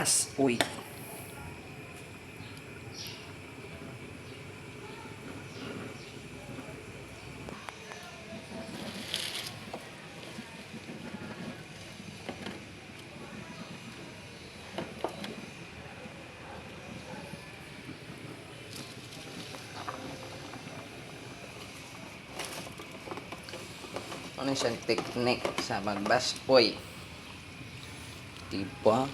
Basoy. Ano siyang technique sa magbaspoy? Diba?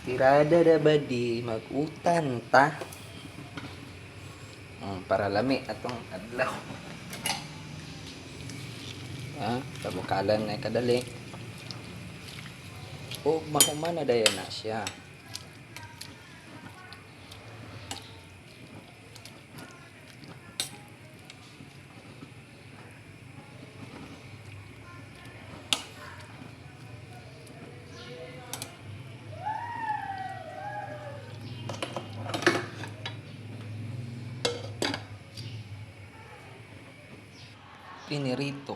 Tirada na ba di mag-utan ta? Para lami atong adlaw. Ah, pabukalan na kadali. O mahuman na dayon na siya. Pinirito.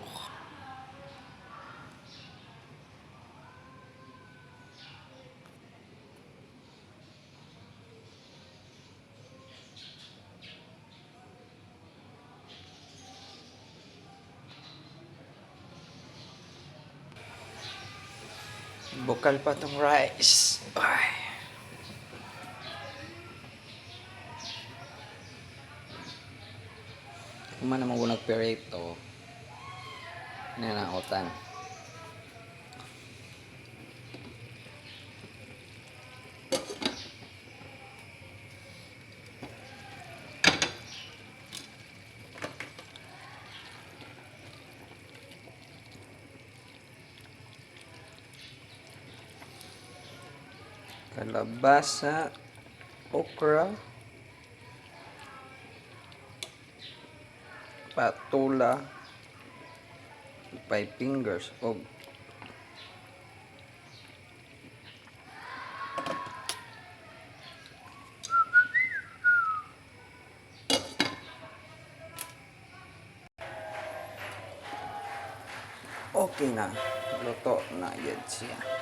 Bukal pa tong rice. Ay. Kuma naman ko nagperito. Nanautan. Kalabasa, okra, patula, five fingers, og okay na. Luto na yun siya.